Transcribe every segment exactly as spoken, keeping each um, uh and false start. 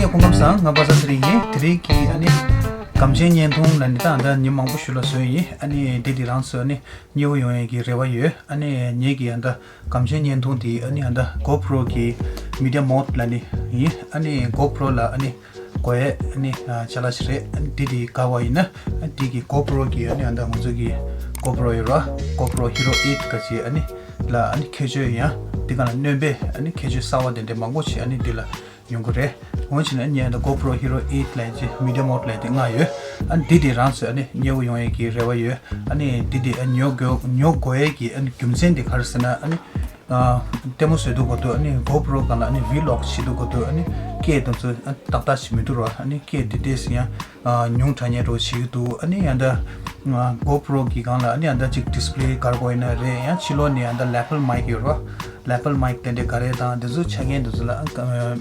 སྐུ་ཁམས་བཟང་། ང་པ་སངས་ཚེ་རིང་ཡིན། དེ་རིང་གི་ཨ་ནི་སྒམ་ཆེན་བརྙན་ཐུང་ལ་ནི་ད་ལྟ་ཉིན་མང་པོ་ཞིག་ལ་བཟོས་ཡིན། ཨ་ནི་འདི་དེ་རང་ཚོ་ཨ་ནི་མཉེས་པོ་ཡོང་ཡས་ཀྱི་རེ་བ་ཡོད། ཨ་ནི་ངེད་ཀྱི་ཨ་ད་སྒམ་ཆེན་བརྙན་ཐུང་དེ་ཨ་ནི་ཨ་ད་GoPro་གི་Media Mode་ལ་ནི་ཡིན། ཨ་ནི་GoPro་ལ་ཨ་ནི་དགོས་ཡས་ཨ་ནི་ཅ་ལག་ཞིག་རེད། ཨ་ནི་འདི་དེ་དགའ་བ་ཡིན་ན་ཨ་འདི་གི་GoPro་གི་ཨ་ནི་ཨ་ད་ང་ཚོ་གི་GoPro་ཡོད་ར། GoPro Hero eight་ག་ཅི་ཨ་ནི་ལ་ཨ་ནི་ཁྱད་ཆོས་ཡང་འདི་ག་ལ་སྣོན་པས་ཨ་ནི་ཁྱད་ཆོས་གསར་བ་དེ་འདྲ་མང་པོ་ཞིག་ཨ་ནི་འདི་ལ་ཡོང་གི་རེད། འོན་ཅི་ན་ངས་ད་GoPro Hero eight་ལས་ཀྱི་Media Mode་ལས་དེ་ལྔ་ཡོད། ཨ་ནི་འདི་དེ་རང་ཚོས་ཨ་ནི་མཉེས་པོ་ཡོང་ཡས་ཀྱི་རེ་བ་ཡོད། ཨ་ནི་འདི་དེ་ཨ་ཉོ་དགོས་ཉོ་དགོས་ཡས་ཀྱི་ཨ་ནི་རྒྱུ་མཚན་དེ་ག་རེ་ཟེར་ན། ཨ་ནི་ལྟད་མོ་བཟོས་དུས་གོ་དུས་ཨ་ནི་GoPro་སྒང་ལ་ཨ་ནི་Vlog་བྱེད་དུས་གོ་དུས་ཨ་ནི་སྐད་དེ་ཚོ་ཏག་ཏག་ཞིག་མི་འདུག་ར། ཨ་ནི་སྐད་དེ་དེ་ཡང་ཉུང་དྲགས་ཉེ་འགྲོ་བྱེད་ཀྱི་འདུག་ཨ་ནི་ཡང་ད་GoPro་གི་སྒང་ལ་ཨ་ནི་ཡང་ད་ཅིག་Display་ག་རེ་དགོས་ཡིན་ན་རེད། ཡང་ཕྱི་ལོགས་ནས་ཡང་ད་Lapel Mic་ཡོད་ར། Lapel Mic་དེ་འདྲའི་ག་རེ་དང་དེ་ཚོ་ཆ་རྐྱེན་དེ་ཚོ་ལ་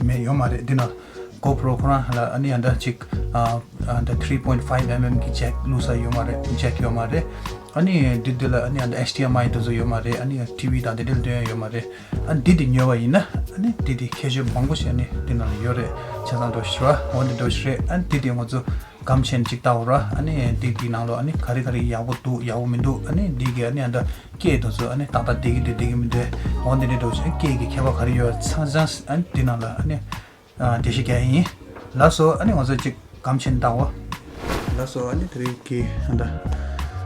མེད་ཡོད་མ་རེད། འདི་ན་GoPro་ཁོ་རང་ལ་ཨ་ནི་ཡང་ད་ཅིག་ཨ་ད་three point five mm་གི་jack་བླུགས་ས་ཡོད་མ་རེད། Jack་ཡོད་མ་རེད། ཨ་ནི་འདི་འདི་ལ་ཨ་ནི་ཡང་ད་H D M I་དེ་ཚོ་ཡོད་མ་རེད། ཨ་ནི་TV་དང་དེ་འདྲ་སྟོན་ཡ་ཡོད་མ་རེད། ཨ་ནི་འདི་འདི་ཉོས་པ་ཡིན་ན་ཨ་ནི་འདི་འདི་ཁྱད་ཆོས་མང་པོ་ཞིག་ཨ་ནི་འདི་ནང་ལ་ཡོད་རེད། ཆ་ཚང་འགྲོ་ཤི་ར་འོ་འདི་འགྲོ་ཤི་རེད། ཨ་ནི་འདི་འདི་ང་ཚོ་སྒམ་ཆེན་གཅིག་ལྟ་འོ་ར། ཨ་ནི་འདི་འདི་ནང་ལོ་ཨ་ནི་ག་རེ་ག་རེ་ཡག་པོ་འདུག་ཡག་པོ་མི་འདུག་ཨ་ནི་འདི་གི་ཨ་ནི་ཨ་ད་སྐད་དེ་ཚོ་ཨ་ནི་ཏག་ཏག་བསྡད་ཀྱི་འདུག་བསྡད་ཀྱི་མི་འདུག་འོ་འདི་འདི་འགྲོ་ཤི། ཨ་ནི་སྐད་ཀྱི་ཁྱད་པར་ག་རེ་ཡོད་ཚང་ཚང་ཨ་ནི་འདི་ནང་ལ་ཨ་ནི་ཨ་འགྲེལ་བཤད་རྒྱག་ཡིན། ལགས་སོ། ཨ་ནི་ང་ཚོ་གཅིག་སྒམ་ཆེན་བཏང་བ། ལགས་སོ། ཨ་ནི་དེ་རིང་གི་ཨ་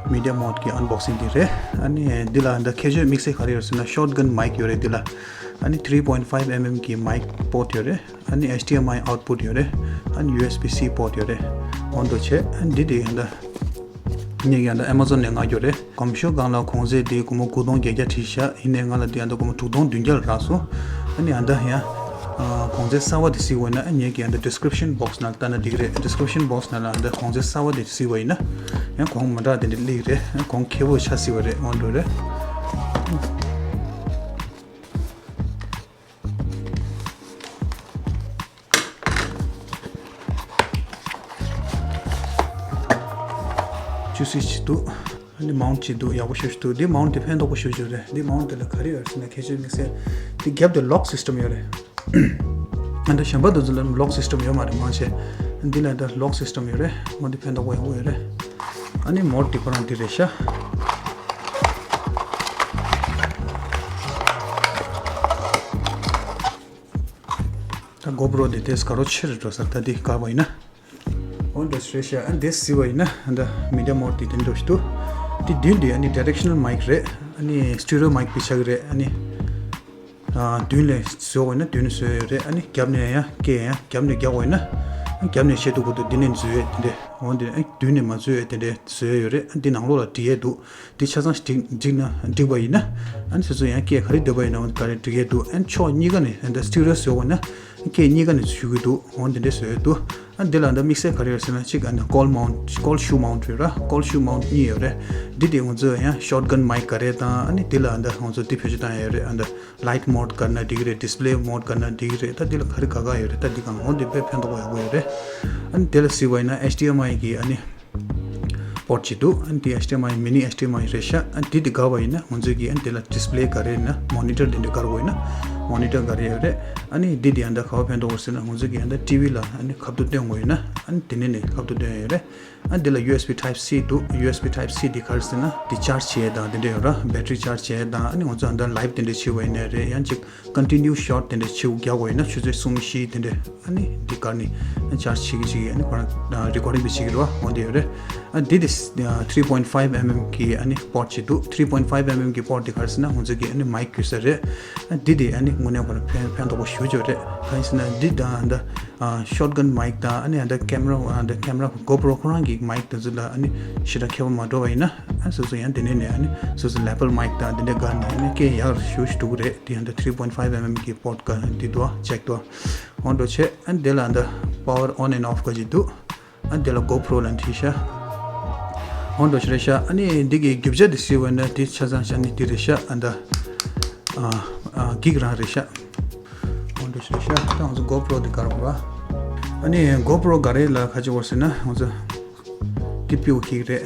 ད་Media Mode་གི་unboxing་འདི་རེད། ཨ་ནི་འདི་ལ་ཨ་ད་ཁྱད་ཆོས་དམིགས་བསལ་ག་རེ་ཡོད་ཟེར་ན་shotgun mic་ཡོད་རེད་འདི་ལ། ཨ་ནི་three point five mm་གི་mic port་ཡོད་རེད། ཨ་ནི་H D M I output་ཡོད་རེད། ཨ་ནི་U S B C port་ཡོད་རེད། འོ་འདི་འདྲ་བྱས། ཨ་ནི་འདི་དེ་ཨ་ད་ངས་ཀྱི་ཨ་ད་Amazon་ནས་མངགས་རྒྱུ་རེད། གོང་ཞོ་སྒང་ལ་གོང་ཚད་དེ་སྒོར་མོ་དགུ་སྟོང་བརྒྱད་བརྒྱ་བྲིས་ཤག་ཡིན་ནའི་ང་ལ་དེ་ཨ་ད་སྒོར་མོ་དྲུག་སྟོང་བདུན་བརྒྱ་ལ་རག་སོང་། ཨ་ནི་ཨ་ད་ཡང་གོང་ཚད་གསར་བ་དེ་གཟིགས་པ་ཡིན་ན་ཨ་ངས་ཀྱི་ཨ་ད་description box་ནང་ལྟ་ན་འགྲིག་རེད། description box་ནང་ལ་ཨ་ད་གོང་ཚད་གསར་བ་དེ་གཟིགས་པ་ཡིན་ན་ཡང་གོང་མ་འདྲ་དེ་འདྲ་སླེབས་རེད། གོང་ཁེ་པོ་ཆ་སྲིད་པ་རེད། འོ་འདི་འདྲ་རེད། ཅུ་སི་ཅིག་འདུག་ཨ་ནི་mount་ཅིག་འདུག་ཡག་པོ་ཞེ་པོ་ཅིག་འདུག་འདི་mount་དེ་ཕན་ཐོགས་པོ་ཞེ་པོ་ཅིག་རེད། འདི་mount་དེ་ལ་ག་རེ་ཡོད་ཟེར་ན་ཁྱད་ཆོས་དམིགས་བསལ་འདི་རྒྱབ་དེ་lock system་ཡོད་རེད། ཨ་ནི་གཞན་པ་དེ་ཚོ་ལ་lock system་ཡོད་མ་རེད་མང་ཆེ། འདི་ལ་ད་lock system་ཡོད་རེད། འོ་འདི་ཕན་ཐོགས་པོ་ཡག་པོ་ཡོད་རེད། ཨ་ནི་mode་དེ་ཁོ་རང་འདི་རེད་ཤག་ད་GoPro་དེ་དེས་དགའ་རོགས་ཆེ་རེད་འགྲོ་ས། ད་འདི་དགའ་བ་ཡིན་ན། འོ་འདི་འདྲ་རེད་ཤག་ཨ་འདི་གཟིགས་པ་ཡིན་ན་ཨ་ད་Media Mode་དེ་དེ་འདྲ་ཞིག་འདུག་དེ་མདུན་དེ་ཨ་ནི་directional mic་རེད། ཨ་ནི་stereo mic་དེ་ཆགས་ཀྱི་རེད། ཨ་ནི་ཨ་མདུན་ལ་བཟོ་དགོས་ན་མདུན་ནས་བཟོ་ཡ་ཡོད་རེད། ཨ་ནི་རྒྱབ་ནས་ཡང་སྐད་ཡང་རྒྱབ་ནས་རྒྱག་དགོས་ན་རྒྱབ་ནས་བྱེད་དུས་གོ་དུས་འདི་ནས་བཟོ་ཡ་དེ་འདྲ། འོ་འདི་ཨ་མདུན་ནས་མ་བཟོ་ཡ་དེ་འདྲ་བཟོ་ཡ་ཡོད་རེད། ཨ་འདི་ནང་ལོགས་ལ་འབྲི་ཡ་འདུག་འདི་ཆ་ཚང་ཞིག་འགྲིག་འགྲིག་ན་འགྲིག་པ་ཡིན་ན་ཨ་ནི་སོ་སོ་ཡང་སྐད་ག་རེ་འདོད་པ་ཡིན་ན་འོ་འདི་ག་རེ་འབྲི་ཡ་འདུག་ཨ་ནི་ཕྱོགས་གཉིས་ཀ་ནས་ཨ་འདི་stereo་བཟོ་དགོས་ན་སྐད་གཉིས་ཀ་ནས་ཞུ་གི་འདུག་འོ་འདི་འདྲ་བཟོ་ཡ་འདུག་ཨ་འདི་ལ་འདི་དམིགས་བསལ་ག་རེ་ཡོད་ཟེར་ན་གཅིག་ཨ་ནི་coil mount coil shoe mount་རེད་ར། coil shoe mount་གཉིས་ཡོད་རེད། འདི་དེ་ང་ཚོ་ཡང་shotgun mic་ག་རེ་དང་ཨ་ནི་འདི་ལ་འདི་ང་ཚོ་འདི་བེད་སྤྱོད་བཏང་ཡ་ཡོད་རེད། ཨ་འདི་light mode་ག་ན་འགྲིག་རེད། display mode་ག་ན་འགྲིག་རེད། ད་འདི་ལ་ག་རེ་ག་ག་ཡོད་རེད། ད་འདི་གང་འོ་འདི་དཔེ་ཕན་ཐོགས་པོ་ཡག་པོ་ཡོད་རེད། ཨ་ནི་འདི་ལ་གཟིགས་པ་ཡིན་ན་H D M I་གི་ཨ་ནི་port་ཅིག་འདུག་ཨ་ནི་འདི་H D M I mini H D M I་རེད་ཤག་ཨ་ནི་འདི་དེ་དགའ་བ་ཡིན་ན་ང་ཚོ་གི་ཨ་ནི་འདི་ལ་display་ག་རེ་ཡིན་ན་monitor་དེ་འདྲ་ག་རེ་དགོས་ཡིན་ན་monitor་ག་རེ་ཡོད་རེད། ཨ་ནི་འདི་དེ་ཨ་ད་ག་བ་ཕན་ཐོགས་པོ་ཟེར་ན་ང་ཚོ་གི་ཨ་ད་TV་ལ་ཨ་ནི་ཁ་ཐུག་སྟོན་དགོས་ཡིན་ན་ཨ་ནི་དེ་ནས་ནས་ཁ་ཐུག་སྟོན་ཡ་ཡོད་རེད། ཨ་འདི་ལ་U S B Type-C་འདུག U S B Type-C་འདི་ག་རེ་ཟེར་ན་འདི་charge་བྱེད་ཡས་དང་དེ་འདྲ་ཡོད་ར། battery charge་བྱེད་ཡས་དང་ཨ་ནི་ང་ཚོ་ཨ་ད་live་དེ་འདྲ་བྱེད་པ་ཡིན་ནའི་རེད། ཡང་ཅིག་continue shot་དེ་འདྲ་བྱེད་རྒྱག་པ་ཡིན་ན་ཆུ་ཚོད་གསུམ་བཞི་དེ་འདྲ་ཨ་ནི་འདི་གར་ནི་charge་བྱེད་ཀྱི་བྱེད་ཀྱི་ཨ་ནི་ཁོ་རང་recording་འདི་བྱེད་ཀྱི་རེད་བ། འོ་འདི་ཡོད་རེད། ཨ་འདི་དེ་three point five mm་གི་ཨ་ནི་port་ཅིག་འདུག three point five mm་གི་port་འདི་ག་རེ་ཟེར་ན་ང་ཚོ་གི་ཨ་ནི་mic་གྱོན་ས་རེད། ཨ་འདི་དེ་ཨ་ནི་དངོས་གནས་ཁོ་རང་ཕན་ཕན་ཐོགས་པོ་ཞེ་པོ་ཅིག་རེད། གང་ཡིན་ཟེར་ན་འདི་དང་ཨ་ད་ཨ་shotgun mic་དང་ཨ་ནི་ཨ་ད་camera་ཨ་ད་camera GoPro་ཁོ་རང་གི་mic་དེ་ཚོ་ལ་ཨ་ནི་ཞེ་དྲག་ཁྱད་པར་མ་འགྲོ་བ་ཡིན་ན་ཨ་སོ་སོ་ཡང་དེ་ནས་ནས་ཨ་ནི་སོ་སོ་lapel mic་དང་དེ་འདྲ་སྒང་ནས་ཨ་ནི་སྐད་ཡག་ཞེ་པོ་ཞིག་འགྲོ་གི་རེད། དེ་ཡང་ད་three point five mm་གི་port་ག་འདི་འདུག་ཨ་jack་འདུག་ཨ། འོ་འདྲ་བྱས་ཨ་འདི་ལ་ཨ་ད་power on and off་ག་ཅིག་འདུག་ཨ་འདི་ལ་GoPro་ལ་འདི་ཤག་འོ་འདྲ་ཞིག་རེད་ཤག་ཨ་ནི་འདི་གི་རྒྱུ་ཆ་འདི་ཟེར་བ་ན་འདི་ཆ་ཚང་ཤག་ཨ་ནི་འདི་རེད་ཤག་ཨ་ད་ཨ་ཨ་gig་རང་རེད་ཤག་འོ་འདྲ་ཞིག་རེད་ཤག་ད་ང་ཚོ་GoPro་འདི་ག་རེ་བ། ཨ་ནི་GoPro་ག་རེ་ལ་ག་ཅིག་བོར་ཟེར་ན་ང་ཚོ་འདི་པིའུ་gig་རེད།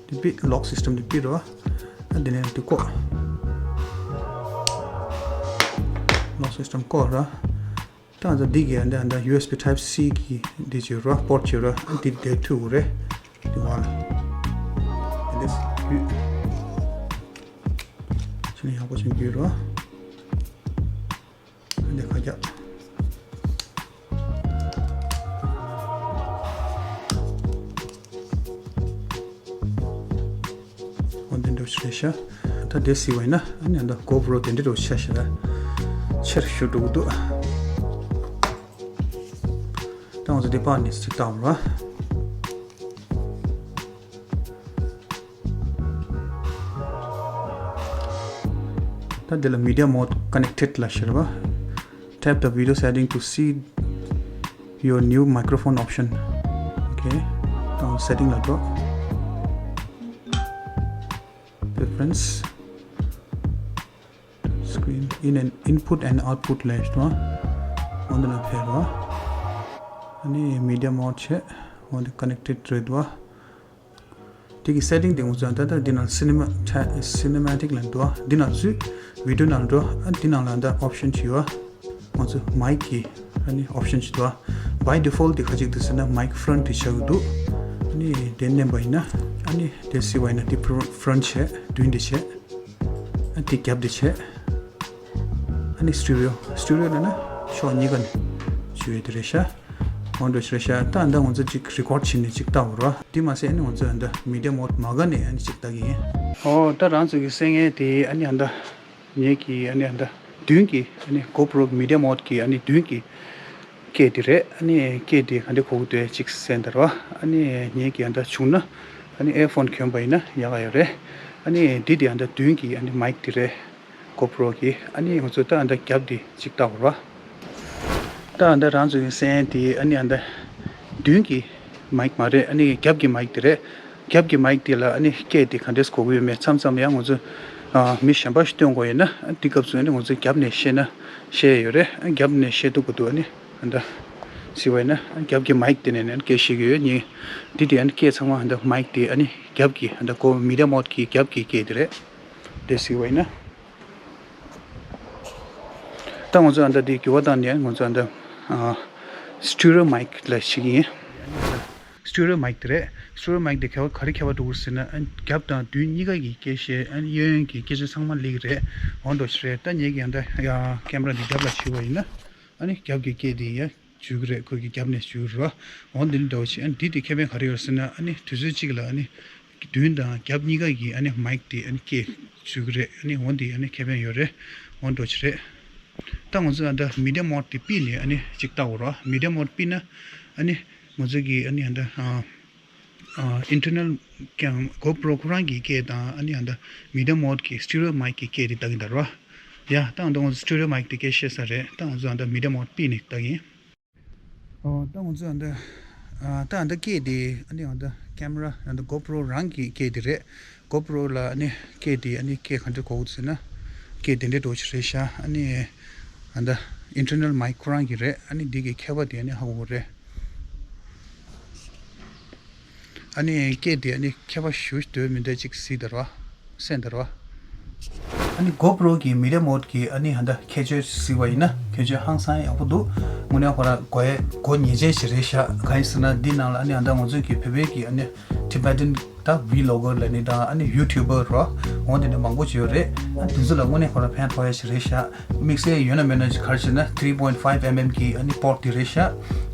འདི་པི་lock system་འདི་པི་རེད་བ། ཨ་འདི་ནས་འདི་ཀོ་lock system་ཀོ་ར། ད་ང་ཚོ་འདི་གི་ཨ་འདི་ཨ་འདི་ཡུ་ཨེས་བི་ཊའིབ་སི་གི་འདི་བྱོས་རོགས། པོར་ཊི་བྱོས་རོགས། ཨ་འདི་དེ་མཐུད་དགོས་རེད། འདི་བ་ལ་ཨ་འདི་ཡུ་ཕྱི་ནས་ཡག་པོ་ཞིག་འགྱུར་རོགས། འདི་ཁ་རྒྱག་འོ་འདི་འདྲ་ཞིག་རེད་ཤག་ད་དེ་གཟིགས་པ་ཡིན་ན་ཨ་ནི་འདི་གོ་པྲོ་དེ་འདྲ་འདྲ་ཤག་ཤག་ཆེར་ཞུ་འགྲོ་གི་འདུག་ད་ང་ཚོ་འདི་པར་ནས་ཅིག་བཏང་རོགས། ད་འདི་ལ་Media Mode Connected ལབ་ཤག་རེད་པ། Tap the video setting to see your new microphone option. Okay. ད་སེ་ཊིང་ལ་འགྲོ། Preference. Screen in and input and output ལབ་ཤག་རེད་པ། འོ་འདི་ལ་ཕེབས་རོགས། ཨ་ནི་Media Mode བྱས། འོ་འདི་Connected རེད་འདུག་པ། དེ་གི་སེ་ཊིང་དེ་ང་ཚོ་ད་ལྟ་འདི་ནང་སི་ནི་མ་ཊ་སི་ནི་མ་ཊིག་ལབ་འདུག་པ། འདི་ནང་ཚུད། བི་ཌི་ཡོ་ནང་འགྲོ། ཨ་འདི་ནང་ལ་ད་ཨོབ་ཤན་ཅིག་ཡོད་པ། ང་ཚོ་མའིག་གི་ཨ་ནི་ཨོབ་ཤན་ཅིག་འདུག་པ། By default དེ་ག་ཅིག་འདུག་ཟེར་ན་མའིག་ཕ་རོན་ཊི་དེ་ཆགས་ཀྱི་འདུག་ཨ་ནི་དེ་མནན་པ་ཡིན་ན་ཨ་ནི་དེ་གཟིགས་པ་ཡིན་ན་དེ་ཕ་རོན་ཊི་བྱས། མདུན་དེ་བྱས། ཨ་དེ་རྒྱབ་དེ་བྱས། ཨ་ནི་སི་ཊི་རི་ཡོ། སི་ཊི་རི་ཡོ་ལབ་ན་ཕྱོགས་གཉིས་ཀ་ནས་བྱུག་ཡས་དེ་རེད་ཤག་འོ་འདྲ་ཞིག་རེད་ཤག་ད་ཨ་ད་ང་ཚོ་ཅིག་རི་ཀོཌ་བྱས་ནས་ཅིག་བལྟ་དགོས་རེད་པ། དེ་མ་ཟད་ཨ་ནི་ང་ཚོ་ཨ་ད་མི་ཌི་ཡ་མོཌ་མ་ག་ནས་ཨ་ནི་ཅིག་བལྟ་གི་ཡིན། ཨོ་ད་རང་ཚོ་གི་གསན་མཁན་དེ་ཨ་ནི་ཨ་ད་ངེད་ཀྱི་ཨ་ནི་ཨ་ད་མདུན་གྱི་ཨ་ནི་གོ་པྲོ་མི་ཌི་ཡ་མོཌ་གི་ཨ་ནི་མདུན་གྱི་སྐད་དེ་རེད། ཨ་ནི་སྐད་དེ་ག་འདྲ་གོ་གི་འདུག་ཅིག་གསན་དང་རོགས། ཨ་ནི་ངེད་ཀྱི་ཨ་ད་བྱུང་ན་ཨ་ནི་ཨེར་ཕོན་གྱོན་པ་ཡིན་ན་ཡག་ག་ཡོད་རེད། ཨ་ནི་འདི་དེ་ཨ་ད་མདུན་གྱི་ཨ་ནི་མའིག་དེ་རེད། གོ་པྲོ་གི། ཨ་ནི་ང་ཚོ་ད་ཨ་ད་རྒྱབ་དེ་ཅིག་བལྟ་དགོས་རེད་པ། ད་ཨ་ད་རང་ཚོ་གི་གསན་དེ་ཨ་ནི་ཨ་ད་མདུན་གྱི་མའིག་མ་རེད། ཨ་ནི་རྒྱབ་ཀྱི་མའིག་དེ་རེད། རྒྱབ་ཀྱི་མའིག་དེ་ལ་ཨ་ནི་སྐད་དེ་ག་འདྲས་གོ་གི་ཡོད་མེད་མཚམས་མཚམས་ཡང་ང་ཚོ་ཨ་མི་གཞན་པ་ཞིག་སྟོན་དགོས་ཡོད་ན། ཨ་དེ་སྐབས་སུ་ཨ་ནི་ང་ཚོ་རྒྱབ་ནས་བཤད་ན་བཤད་ཡོད་རེད། ཨ་རྒྱབ་ནས་བཤད་ཐུབ་ཀྱི་འདུག་ཨ་ནི་ཨ་ད་གཟིགས་པ་ཡིན་ན་ཨ་རྒྱབ་ཀྱི་མའིག་དེ་ནས་ནས་སྐད་བཤད་ཀྱི་ཡོད། ངས་འདི་དེ་ཨ་ནི་སྐད་ཚང་མ་ཨ་ད་མའིག་དེ་ཨ་ནི་རྒྱབ་ཀྱི་ཨ་ད་གོ་མི་ཌི་ཡ་མོཌ་གི་རྒྱབ་ཀྱི་སྐད་དེ་རེད། དེ་གཟིགས་པ་ཡིན་ན། ད་ང་ཚོ་ཨ་ད་འདི་འགྱུར་བ་བཏང་ནས་ང་ཚོ་ཨ་ད་ཨ་སི་ཊི་རི་ཡོ་མའིག་ལབ་ཞིག་ཡིན། སི་ཊི་རི་ཡོ་མའིག་དེ་རེད། སི་ཊི་རི་ཡོ་མའིག་དེ་ག་བ་ག་རེ་ཁྱད་པར་འདུག་ཟེར་ན། ཨ་རྒྱབ་དང་མདུན་གཉིས་ཀ་གི་སྐད་བཤད། ཨ་གཡས་གཡོན་གྱི་སྐད་ཆ་ཚང་མ་སླེབས་ཀྱི་རེད། འོ་འདྲ་ཞིག་རེད། ད་ངེད་ཀྱི་ཨ་ད་ཡ་ཀེམ་ར་འདི་རྒྱབ་ལ་བྱས་པ་ཡིན་ན་ཨ་ནི་རྒྱབ་ཀྱི་སྐད་དེ་ཡ་འཇུག་གི་རེད། ཁོ་གི་རྒྱབ་ནས་འཇུག་གི་རེད། འོ་འདི་འདྲ་བོ་ཞིག་ཨ་ནི་འདི་དེ་ཁེ་ཕན་ག་རེ་ཡོད་ཟེར་ན། ཨ་ནི་དུས་ཚོད་གཅིག་ལ་ཨ་ནི་མདུན་དང་རྒྱབ་གཉིས་ཀ་གི་ཨ་ནི་མའིག་དེ་ཨ་ནི་སྐད་འཇུག་གི་རེད། ཨ་ནི་འོ་འདི་ཨ་ནི་ཁེ་ཕན་ཡོད་རེད། འོ་འདྲ་ཞིག་རེད། ད་ང་ཚོ་ཨ་ད་མི་ཌི་ཡ་མོཌ་དེ་ཕུད་ནས་ཨ་ནི་ཅིག་བལྟ་དགོས་རེད་པ། མི་ཌི་ཡ་མོཌ་ཕུད་ན་ཨ་ནི་ང་ཚོ་གི་ཨ་ནི་ཨ་ད་ཨ་ཨ་ཨིན་ཊར་ནལ་ཀེམ་གོ་པྲོ་ཁོ་རང་གི་སྐད་དང་ཨ་ནི་ཨ་ད་མི་ཌི་ཡ་མོཌ་གི་སི་ཊི་རི་ཡོ་མའིག་གི་སྐད་དེ་ལྟ་གི་ཡིན་ད་རོ། ཡ་ད་ཨ་ད་ང་ཚོ་སི་ཊི་རི་ཡོ་མའིག་དེ་སྐད་བཤད་ས་རེད། ད་ང་ཚོ་ཨ་ད་མི་ཌི་ཡ་མོཌ་ཕུད་ནས་ལྟ་གི་ཡིན། ཨོ་ད་ང་ཚོ་ཨ་ད་ཨ་ད་ཨ་ད་སྐད་དེ་ཨ་ནི་ཨ་ད་ཀེམ་ར་ཨ་ད་གོ་པྲོ་རང་གི་སྐད་དེ་རེད། གོ་པྲོ་ལ་ཨ་ནི་སྐད་དེ་ཨ་ནི་སྐད་ག་འདྲ་གོ་གི་ཟེར་ན། སྐད་དེ་འདྲ་འདྲ་བོ་ཞིག་རེད་ཤག་ཨ་ནི་ཨ་ད་ཨིན་ཊར་ནལ་མའིག་ཁོ་རང་གི་རེད། ཨ་ནི་འདི་གི་ཁྱད་པར་དེ་ཨ་ནི་ཧ་གོ་གི་རེད། ཨ་ནི་སྐད་དེ་ཨ་ནི་ཁྱད་པར་ཞེ་པོ་ཅིག་འདུག་མི་འདུག་ཅིག་གཟིགས་དང་རོགས། གསན་དང་རོགས། ཨ་ནི་གོ་པྲོ་གི་མི་ཌི་ཡ་མོཌ་གི་ཨ་ནི་ཨ་ད་ཁྱད་ཆོས་གཟིགས་པ་ཡིན་ན་ཁྱད་ཆོས་ཧང་སང་ཡག་པོ་འདུག་དངོས་གནས་ཁོ་རང་དགོས་ཡས་དགོས་ངེས་ཅན་ཞིག་རེད་ཤག་གང་ཡིན་ཟེར་ན་འདི་ནང་ལ་ཨ་ནི་ཨ་ད་ང་ཚོ་གི་བོད་པའི་གི་ཨ་ནི་ཊི་བེ་ཊན་ད་བི་ལོག་གར་ལབ་ནི་དང་ཨ་ནི་ཡུ་ཊུབ་པར་རོ། འོ་དེ་འདྲ་མང་པོ་ཅིག་ཡོད་རེད། ཨ་དེ་ཚོ་ལ་དངོས་གནས་ཁོ་རང་ཕན་ཐོགས་ཡས་ཞིག་རེད་ཤག་དམིགས་བསལ་ཡོད་ན་མེད་ན་ཅིག་ག་རེ་ཟེར་ན་three point five mm གི་ཨ་ནི་པོརཊ་དེ་རེད་ཤག་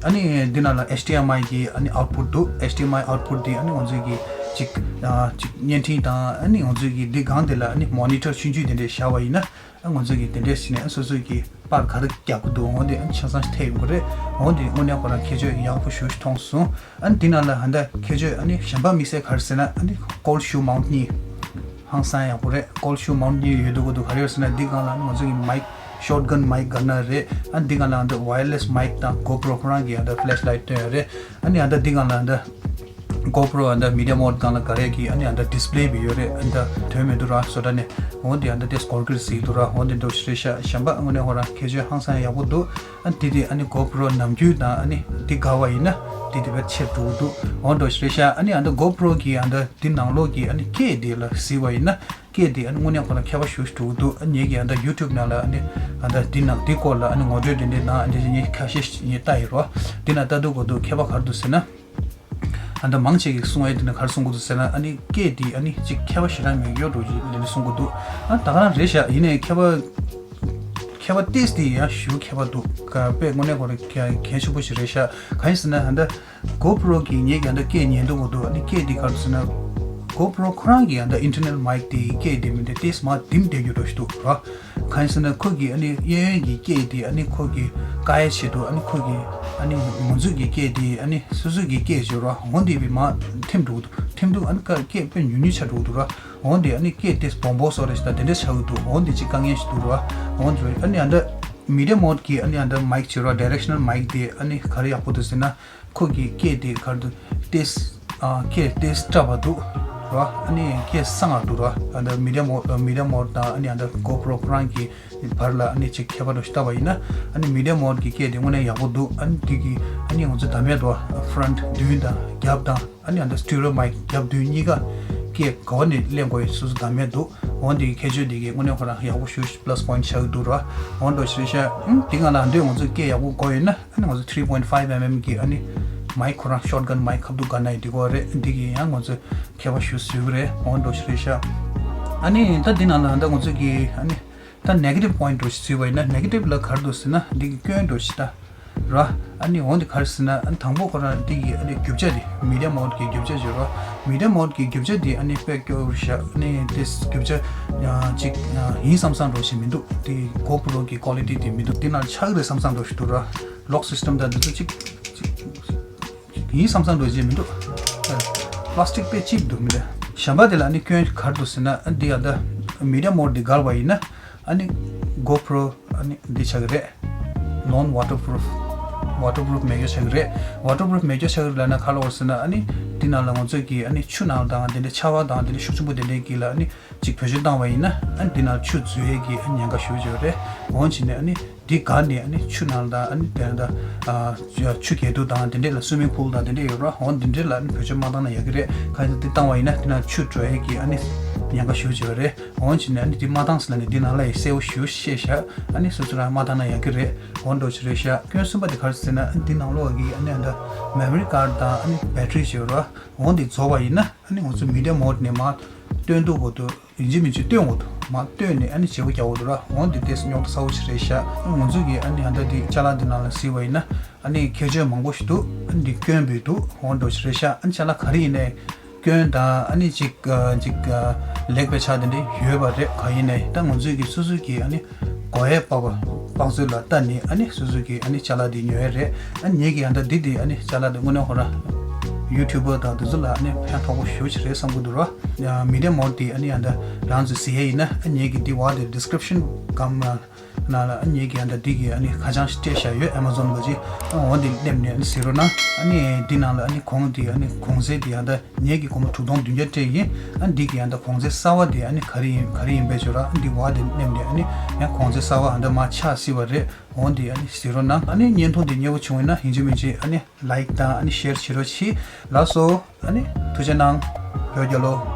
ཨ་ནི་འདི་ནང་ལ་ཨེཆ་ཌི་ཨེམ་ཨའི་གི་ཨ་ནི་ཨའུཊ་པུཊ་འདུག་ཨེཆ་ཌི་ཨེམ་ཨའི་ཨའུཊ་པུཊ་དེ་ཨ་ནི་ང་ཚོའི་གི་ཅིག་ཨ་ཅིག་བརྙན་འཕྲིན་དང་ཨ་ནི་ང་ཚོའི་གི་འདི་སྒང་དེ་ལ་ཨ་ནི་མོ་ནི་ཊར་ཆུང་ཆུང་དེ་འདྲས་བཞག་པ་ཡིན་ན། ཨ་ང་ཚོ་གིས་དེ་འདྲས་བྱས་ནས་ཨ་སོ་སོ་གི་པར་ག་རེ་རྒྱག་གི་འདུག་འོ་དེ་ཨ་ཆ་ཚང་ཐེབས་ཡོང་གི་རེད། འོ་དེ་དངོས་གནས་ཁོ་རང་ཁྱད་ཆོས་ཡག་པོ་ཞེ་པོ་ཅིག་མཐོང་སོང་། ཨ་འདི་ནང་ལ་ཨ་ད་ཁྱད་ཆོས་ཨ་ནི་གཞན་པ་དམིགས་བསལ་ག་རེ་ཟེར་ན། ཨ་ནི་ཀོལཌ་ཤུ་མའུནཊ་གཉིས་ཧང་སང་ཡག་པོ་རེད། ཀོལཌ་ཤུ་མའུནཊ་གཉིས་ཡོད་འདུག་གི་འདུག་ག་རེ་ཡོད་ཟེར་ན་འདི་སྒང་ལ་ཨ་ནི་ང་ཚོ་གི་མའིག་ཤོཊ་གན་མའིག་ག་ན་རེད། ཨ་འདི་སྒང་ལ་ཨ་ད་ཝ་ཡར་ལེ་སི་མའིག་དང་གོ་པྲོ་ཁོ་རང་གི་ཨ་ད་ཕི་ལེཤ་ལའིཊ་སྟོན་ཡོད་རེད། ཨ་ནི་ཨ་ད་འདི་སྒང་ལ་ཨ་ད་གོ་པྲོ་ཨ་ད་མི་ཌི་ཡ་མོཌ་སྒང་ལ་ག་རེ་གི་ཨ་ནི་ཨ་ད་ཌིས་པི་ལེ་བི་ཡོད་རེད། ཨ་ད་དོན་མི་འདུག་ར་བཟོ་གྲྭ་ནས། འོ་འདི་ཨ་ད་དེ་སྐོར་གིར་གཟིགས་འདུག་ར། འོ་འདི་འདྲ་ཞིག་རེད་ཤག་གཞན་པ་དངོས་གནས་ཁོ་རང་ཁྱད་ཆོས་ཧང་སང་ཡག་པོ་འདུག་ཨ་འདི་དེ་ཨ་ནི་གོ་པྲོ་ནམ་རྒྱུན་དང་ཨ་ནི་འདི་དགའ་བ་ཡིན་ན་འདི་དེ་བས་ཆེར་འགྲོ་གི་འདུག་འོ་འདྲ་ཞིག་རེད་ཤག་ཨ་ནི་ཨ་ད་གོ་པྲོ་གི་ཨ་ད་འདི་ནང་ལོགས་ཀྱི་ཨ་ནི་སྐད་འདི་ལ་གཟིགས་པ་ཡིན་ན། སྐད་དེ་ཨ་ནི་དངོས་གནས་ཁོ་རང་ཁྱད་པར་ཞེ་པོ་ཞིག་འགྲོ་གི་འདུག་ཨ་ངེད་ཀྱིས་ཨ་ད་ཡུ་ཊུབ་ནང་ལ་ཨ་ནི་ཨ་ད་འདི་ནང་འདི་སྐོར་ལ་ཨ་ནི་ངོ་སྤྲོད་འདི་འདྲའི་ནང་ཨ་འདི་ཞིག་ངས་ཁ་ཤས་ཤིག་ངས་བལྟ་ཡི་རོ། འདི་ནང་ལྟ་དུས་གོ་འདུག་ཁྱད་པར་ག་རེ་འདུག་ཟེར་ན། ཨ་ད་མང་ཆེ་གིས་གསུང་ཡས་འདི་ནི་ག་རེ་གསུང་གི་འདུག་ཟེར་ན། ཨ་ནི་སྐད་འདི་ཨ་ནི་ཅིག་ཁྱད་པར་ཞེ་དྲག་མེད་ཡོད་འགྲོ་ཅིག་འདི་ནི་གསུང་གི་འདུག་ཨ་ད་ག་རང་རེད་ཤག་ཡིན་ནའི་ཁྱད་པར་ཁྱད་པར་ཏོག་ཙམ་འདི་ཡང་ཞེ་པོ་ཁྱད་པར་འདུག་དཔེ་དངོས་གནས་ཁོ་རང་གལ་ཆེན་པོ་ཞིག་རེད་ཤག་གང་ཡིན་ཟེར་ན་ཨ་ད་གོ་པྲོ་གི་ངེད་ཀྱི་ཨ་ད་སྐད་ཉན་དུས་གོ་འདུག་ཨ་ནི་སྐད་འདི་ག་རེ་འདུག་ཟེར་ན། གོ་པྲོ་ཁོ་རང་གི་ཨ་ད་ཨིན་ཊར་ནལ་མའིག་དེ་སྐད་འདི་མི་འདི་ཏོག་ཙམ་མར་ལྡེམ་བསྡད་རྒྱུ་འདྲ་ཞིག་འདུག་ར། གང་ཡིན་ཟེར་ན་ཁོ་གི་ཨ་ནི་གཡས་གཡོན་གྱི་སྐད་དེ་ཨ་ནི་ཁོ་གི་བཀག་ཡས་ཆེད་དུ་ཨ་ནི་ཁོ་གི་ཨ་ནི་ང་ཚོ་གི་སྐད་དེ་ཨ་ནི་སོ་སོ་གི་སྐད་བརྗོད་ར་འོ་འདི་བི་མ་ཐིམ་འགྲོ་གི་འདུག་ཐིམ་འདུག་ཨ་ནི་ཀ་སྐད་དཔེ་ཉུང་ཉུང་ཆགས་འགྲོ་གི་འདུག་ར། འོ་འདི་ཨ་ནི་སྐད་དེ་སྦོམ་སྦོམ་སོགས་རེ་ཞིག་དང་དེ་འདྲ་ཆགས་ཀྱི་འདུག་འོ་འདི་ཅིག་དཀའ་ངལ་ཞིག་འདུག་ར། འོ་འདི་ཨ་ནི་ཨ་འདྲ་མི་ཌི་ཡམ་མོཌ་གི་ཨ་ནི་ཨ་འདྲ་མའིག་བྱེད་ར་ཌའི་རེག་ཤ་ནལ་མའིག་དེ་ཨ་ནི་ག་རེ་ཡག་པོ་འདུག་ཟེར་ན། ཁོ་གི་སྐད་དེ་ག་རེ་འདུག་ཏོག་ཙམ་ཨ་སྐད་ཏོག་ཙམ་སྲབ་པ་འདུག་ར། ཨ་ནི་སྐད་གསང་བ་འདུག་ར། ཨ་ད་མི་ཌི་ཡམ་མོཌ་མི་ཌི་ཡམ་མོཌ་དང་ཨ་ནི་ཨ་ད་གོ་པྲོ་ཁོ་རང་གི་བར་ལ་ཨ་ནི་ཅིག་ཁྱད་པར་འདྲ་ཞིག་བལྟས་པ་ཡིན་ན། ཨ་ནི་མི་ཌི་ཡམ་མོཌ་གི་སྐད་དེ་དངོས་གནས་ཡག་པོ་འདུག་ཨ་ནི་དེ་གི་ཨ་ནི་ང་ཚོ་ད་མེད་དོ་ཧྥ་རན་ཊི་མདུན་དང་རྒྱབ་དང་ཨ་ནི་ཨ་ད་སི་ཊི་རི་ཡོ་མའིག་རྒྱབ་མདུན་གཉིས་ཀ་སྐད་ག་བ་ནས་ལེན་དགོས་ཡོད་སོ་སོ་ད་མེད་འདུག་འོ་འདི་གི་ཁྱད་ཆོས་འདི་གི་དངོས་གནས་ཁོ་རང་ཡག་པོ་ཞེ་པོ་ཅིག་པ་ལ་སི་པོ་ཡིན་ཊི་ཆགས་ཀྱི་འདུག་ར། འོ་འདྲ་ཞིག་རེད་ཤག་ཨང་དེ་སྒང་ལ་འདོད་ང་ཚོ་སྐད་ཡག་པོ་དགོས་ཡོད་ན། ཨ་ནི་ང་ཚོ་three point five mm གི་ཨ་ནི་མའིག་ཁོ་རང་ཤོཊ་གན་མའིག་ཁ་ཐུག་ག་ན་ཡི་འདི་གོ་རེད། འདི་གི་ཡང་ང་ཚོ་ཁྱད་པར་ཞུ་སྲོལ་གི་རེད། འོ་འདྲ་ཞིག་རེད་ཤག་ཨ་ནི་ད་འདི་ནང་ལ་ད་ང་ཚོ་གི་ཨ་ནི་ད་ནེ་གེ་ཊིབ་པོ་ཡིན་ཊི་འདྲ་ཞིག་བརྩིས་པ་ཡིན་ན་ནེ་གེ་ཊིབ་ལ་ག་རེ་འདུག་ཟེར་ན་འདི་གི་སྐྱོན་འདྲ་ཞིག་ད་ར། ཨ་ནི་འོ་འདི་ག་རེ་ཟེར་ན་ཨ་ནི་དང་པོ་ཁོ་རང་འདི་གི་ཨ་ནི་རྒྱུ་ཆ་འདི་མི་ཌི་ཡམ་མོཌ་གི་རྒྱུ་ཆ་ཞིག་ར། མི་ཌི་ཡམ་མོཌ་གི་རྒྱུ་ཆ་འདི་ཨ་ནི་དཔེ་སྐྱོ་བོ་ཞིག་ཨ་ནི་དེ་རྒྱུ་ཆ་ཡང་ཅིག་ཡིན་བསམ་བསམ་འདྲ་ཞིག་མི་འདུག་དེ་གོ་པྲོ་གི་ཀོ་ལི་ཊི་དེ་མི་འདུག་དེ་ནང་ཆགས་རེད་བསམ་བསམ་འདྲ་ཞིག་འདུག་ར། ལོག་སི་སི་ཊམ་དང་འདི་ཚོ་གཅིག་གཅིག་ཡིན་བསམ་བསམ་འདྲ་ཅིག་མི་འདུག་པ་ལ་སི་ཊིག་དཔེ་གཅིག་འདུག་མི་འདུག་གཞན་པ་དེ་ལ་ནི་སྐྱོན་ག་རེ་འདུག་ཟེར་ན་ཨ་འདི་ཨ་ད་མི་ཌི་ཡམ་མོཌ་འདི་བཀལ་བ་ཡིན་ན་ཨ་ནི་གོ་པྲོ་ཨ་ནི་འདི་ཆགས་ཀྱི་རེད། ནོན་ཝ་ཊར་པུ་རུཕ། ཝ་ཊར་པུ་རུཕ་མེད་རྒྱུ་ཆགས་ཀྱི་རེད། ཝ་ཊར་པུ་རུཕ་མེད་རྒྱུ་ཆགས་ཀྱི་རེད་ལབ་ན་ག་རེ་ལབ་དགོས་ཟེར་ན་ཨ་ནི་འདི་ནང་ལ་ང་ཚོས་ཀྱི་ཨ་ནི་ཆུ་ནང་དང་དེ་འདྲའི་ཆར་པ་དང་དེ་འདྲའི་ཤུགས་ཆེན་པོ་དེ་འདྲའི་གི་ལ་ཨ་ནི་ཅིག་བེད་སྤྱོད་བཏང་བ་ཡིན་ན་ཨ་ནི་འདི་ནང་ཆུ་འཛུལ་ཡས་ཀྱི་ཨ་ནི་ཉེན་ཁ་ཞེ་པོ་ཅིག་ཡོད་རེད། འོན་ཅིག་ནས་ཨ་ནི་འདི་ག་ནས་ཨ་ནི་ཆུ་ནང་དང་ཨ་ནི་དེ་འདྲ་ཨ་ཆུ་རྒྱལ་དུ་དང་དེ་འདྲས་ལ་སུའི་མིང་པུལ་དང་དེ་འདྲས་ཡོད་ར། འོ་འདི་འདྲས་ལ་ཨ་ནི་བེད་སྤྱོད་མ་བཏང་ན་ཡག་གི་རེད། གང་ཡིན་ཟེར་ན་འདི་བཏང་བ་ཡིན་ན་འདི་ན་ཆུ་འགྲོ་ཡས་ཀྱི་ཨ་ནི་ཉེན་ཁ་ཞེ་པོ་ཅིག་ཡོད་རེད། འོ་འདི་ནས་ཨ་ནི་འདི་མ་བཏང་ཟེར་ན་ནི་འདི་ནང་ལ་ཡི་གསལ་པོ་ཞེ་པོ་བཤད་ཤག་ཨ་ནི་སོ་སོ་རང་མ་བཏང་ན་ཡག་གི་རེད། འོ་འདྲ་ཞིག་རེད་ཤག་སྐྱོན་གསུམ་པ་དེ་ག་རེ་ཟེར་ན་ཨ་ནི་འདི་ནང་ལོགས་ཀྱི་ཨ་ནི་ཨ་ད་མེ་མོ་རི་ཀཱཌ་དང་ཨ་ནི་བེ་ཊི་རི་ཞིག་ཡོད་ར། འོ་འདི་རྫོགས་པ་ཡིན་ན་ཨ་ནི་ང་ཚོ་མི་ཌི་ཡམ་མོཌ་ནས་མར་སྟོན་དུས་གོ་དུས། ཡིན་གཅིག་མིན་གཅིག་སྟོན་དགོས་འདུག་མར་སྟོན་ནས་ཨ་ནི་བརྗེ་པོ་རྒྱག་དགོས་འདུག་ར། འོ་འདི་ཏོག་ཙམ་རྙོག་དྲ་ཚ་པོ་ཞིག་རེད་ཤག་ང་ཚོ་གིས་ཨ་ནི་ཨ་ད་འདི་ཅ་ལག་འདི་ནང་ལ་གཟིགས་པ་ཡིན་ན་ཨ་ནི་ཁྱད་ཆོས་མང་པོ་ཞིག་འདུག་ཨ་ནི་འདི་སྐྱོན་བུད་འདུག་འོ་འདྲ་ཞིག་རེད་ཤག་ཨ་ནི་ཅ་ལག་ག་རེ་ཡིན་ནའི་སྐྱོན་དང་ཨ་ནི་ཅིག་ཅིག་ལེགས་པའི་ཆ་དེ་འདྲ་ཡོད་པ་རེད། ག་ཡིན་ནའི་ད་ང་ཚོས་ཀྱི་སོ་སོ་གིས་ཨ་ནི་གོ་ཡས་པ་པ་དཔག་ཚོད་ལ་ལྟ་ནས་ཨ་ནི་སོ་སོ་གིས་ཨ་ནི་ཅ་ལག་འདི་ཉོ་ཡས་རེད། ཨ་ནི་ངེད་ཀྱིས་ཨ་ད་འདི་འདི་ཨ་ནི་ཅ་ལག་འདི་དངོས་གནས་ཁོ་ར་ཡུ་ཊུབ་པ་དང་འདི་ཚོ་ལ་ཨ་ནི་ཕན་ཐོགས་པོ་ཞེ་པོ་ཅིག་རེད་བསམ་གྱི་འདུག་ར། ཡང་མི་ཌི་ཡམ་མོཌ་དེ་ཨ་ནི་ཨ་ད་རང་ཚོས་གཟིགས་ཡས་ཡིན་ན་ཨ་ངེད་ཀྱི་འདི་བར་དེ་ཌི་སི་ཀི་རིབ་ཤན་སྒང་ནང་ལ་ཨ་ངེད་ཀྱི་ཨ་ད་འདི་གི་ཨ་ནི་ཁ་བྱང་ཞིག་སྤྲད་བཞག་ཡོད། ཨེ་མ་ཛོན་པ་ཅིག་འོ་འདི་སླེབས་ནས་ཨ་ནི་གཟིགས་རོགས་གནང་། ཨ་ནི་འདི་ནང་ལ་ཨ་ནི་གོང་དེ་ཨ་ནི་གོང་ཚད་དེ་ཨ་ད་ངེད་ཀྱི་སྒོར་མོ་དྲུག་སྟོང་བདུན་བརྒྱ་སྤྲད་ཡིན། ཨ་འདི་གི་ཨ་ད་གོང་ཚད་གསར་པ་དེ་ཨ་ནི་ག་རེ་ཡིན་ག་རེ་ཡིན་པའི་ཆོ་ར། ཨ་འདི་བར་དེ་སླེབས་ནས་ཨ་ནི་ཡང་གོང་ཚད་གསར་པ་ཨ་ད་མར་ཆགས་སྲིད་པ་རེད། འོ་འདི་ཨ་ནི་གཟིགས་རོགས་གནང་། ཨ་ནི་བརྙན་ཐུང་འདི་མཉེས་པོ་བྱུང་ཡིན་ན་ཡིན་གཅིག་མིན་གཅིག་ཨ་ནི་ལའིཀ་དང་ཨ་ནི་ཤེར་བྱེད་རོགས་གྱིས། ལགས་སོ། ཨ་ནི་ཐུགས་རྗེ་གནང་། བོད་རྒྱལ་ལོ།